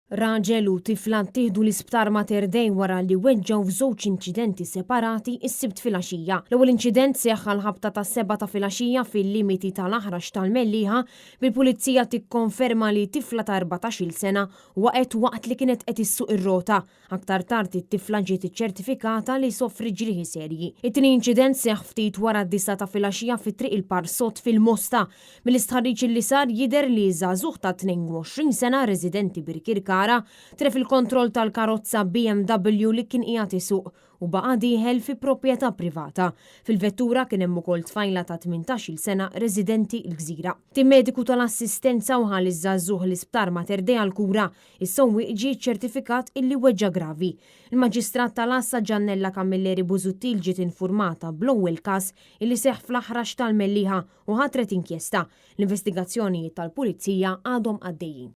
Raġel u tifla ttieħdu l-Isptar Mater Dei wara li weġġgħu f'żewġ inċidenti separati s-Sibt filgħaxija. L-ewwel inċident seħħ għall-ħabta tas-sebgħa ta' filgħaxija fil-limiti tal-Aħrax tal-Mellieħa bil-Pulizija tikkonferma li tifla ta' 14-il sena waqgħet waqt li kienet qed issuq ir-rota. Aktar tard it-tifla ġiet iċċertifikata li sofriet ġrieħi serji. It-tieni inċident seħħ ftit wara d-disgħa ta' filgħaxija fi Triq il-Parsott fil-Mosta. Mill-istħarriġ li sar jidher li żagħżugħ ta' 22 sena residenti Birkirkara tref il-kontroll tal-karozza BMW li kien qiegħed isuq u baqa' dieħel fi proprjetà privata. Fil-vettura kien hemm ukoll tfajla ta' 18-il sena residenti l-Gżira. Tim mediku tal-assistenza u ħa liż-żagħżugħ l-Isptar Mater Dei għall-kura. Is-sewwieq ġie ċċertifikat illi weġġa' gravi. Il-Maġistrat tal-Għassa Giannella Camilleri Busuttil ġiet infurmata bl-ewwel każ illi seħħ fl-Aħrax tal-Mellieħa u ħatret inkjesta. L-investigazzjonijiet tal-Pulizija għadhom għaddejjin.